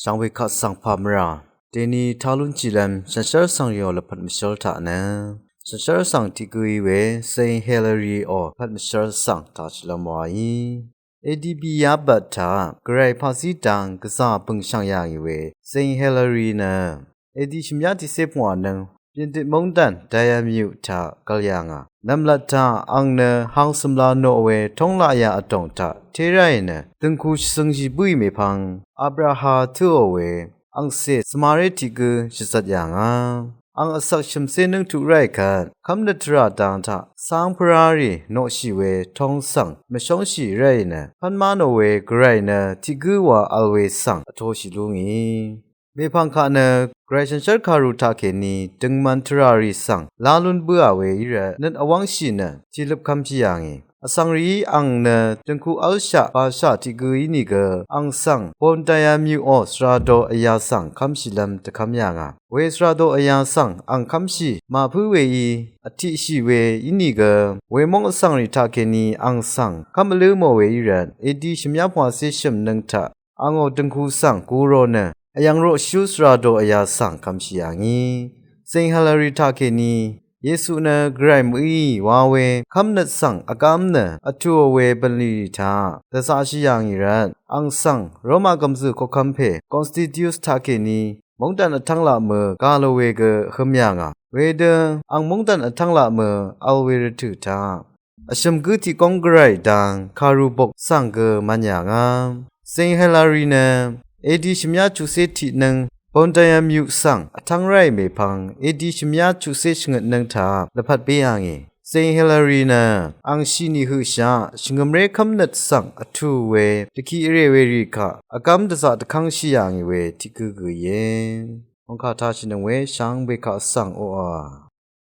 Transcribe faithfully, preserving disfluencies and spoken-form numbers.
Shvngbe kaq svng pà mvrà deni talun chilvm shànshér svng yò lvpat mvshv́l taq nø shànshér svng tiq gǿí we Saint Hilary ò lvpat mvshv́l svng taq shvlvm waí. Edi bìyá bvt taq gvray paqzí dang gvzà bø̀ngshv̀ng yà ngì we Saint Hilary nø edi shvmyá tiqcé pungwà nøng Pyindit móngdàn Dayamyuk taq gvl yà ngà. Nv̀mlat taq ang nø hang sø̀mla noq we tóng laqyà vdòng taq té ráì nø døngku shvzøngshì bǿì mèpvng Abraha tǿò we angcè svmaré tiq gǿ shvzvt yà ngà. Ang vsvk shø̀mcé nǿngtuq ráì kvt kv́mnøt tvrà dang taq cáng pvrárì noqshì we tóng svng mvshóngshì ráì nø pv́nmá nò we gvray nø tiq gǿ wa vl we svng vtoshì lú ngì. Mèpvng kaq nø gvray shànshér kàru taqkèní døngman tvrà rì svng lá lún bǿà we í rvt nøt vwv́ngshì nø tìløp kvmshì yà ngì. Vsvng rìí ang nø døngku v́lshaq bashaq tiq gǿ ínìgø ang svng Bondayamyu ò svrado vyà svng kv́mshìlv́m dvkv́m yà ngà. We svrado vyà svng ang kv́mshì màpǿ weí vtiqshì we ínìgø wemóng vsvng rì taqkèní ang svng kv́m vlǿ mò we í rvt edi shvmyá pungwàcé shø̀m nøng taq angò døngku svng gurò nø vyv̀ng roqshú svrado vyà svng kvmshì yà ngì. Saint Hilary taqkèní Yesu nø gvray mø̀í wa we kv́mnøt svng vgv́m nø vtùò we bv̀nlì rì taq dvzaqshì yà ngì rvt ang svng Roma gv̀mzø̀ koqkvm pè Constitus taqkèní móngdàn vtv́ng laq mø gà lò we gø høm yà ngà. Wedø ang móngdàn vtv́ng laq mø vl we rvtø̀ taq vshø̀m gǿ tiq góng gvray dang kàru bok svng gø mvn yà ngà. Saint Hilary nø edi shvmyá chuqcé tiq nøng Bondayamyu svng vtv́ng ráì mèpvng edi shvmyá chuqcé shvngøt nøng taq lvpat bé yà ngì. Saint Hilary nø ang shìnì høqshaq shvngø̀mré kv́mnøt svng vtù we dvki vrè we rì kaq vgv́m dvzaq dvkv́ngshì yà ngì we tiq gǿ gø íe. Ongkà tashìnøng we shvngbe kaq svng oqà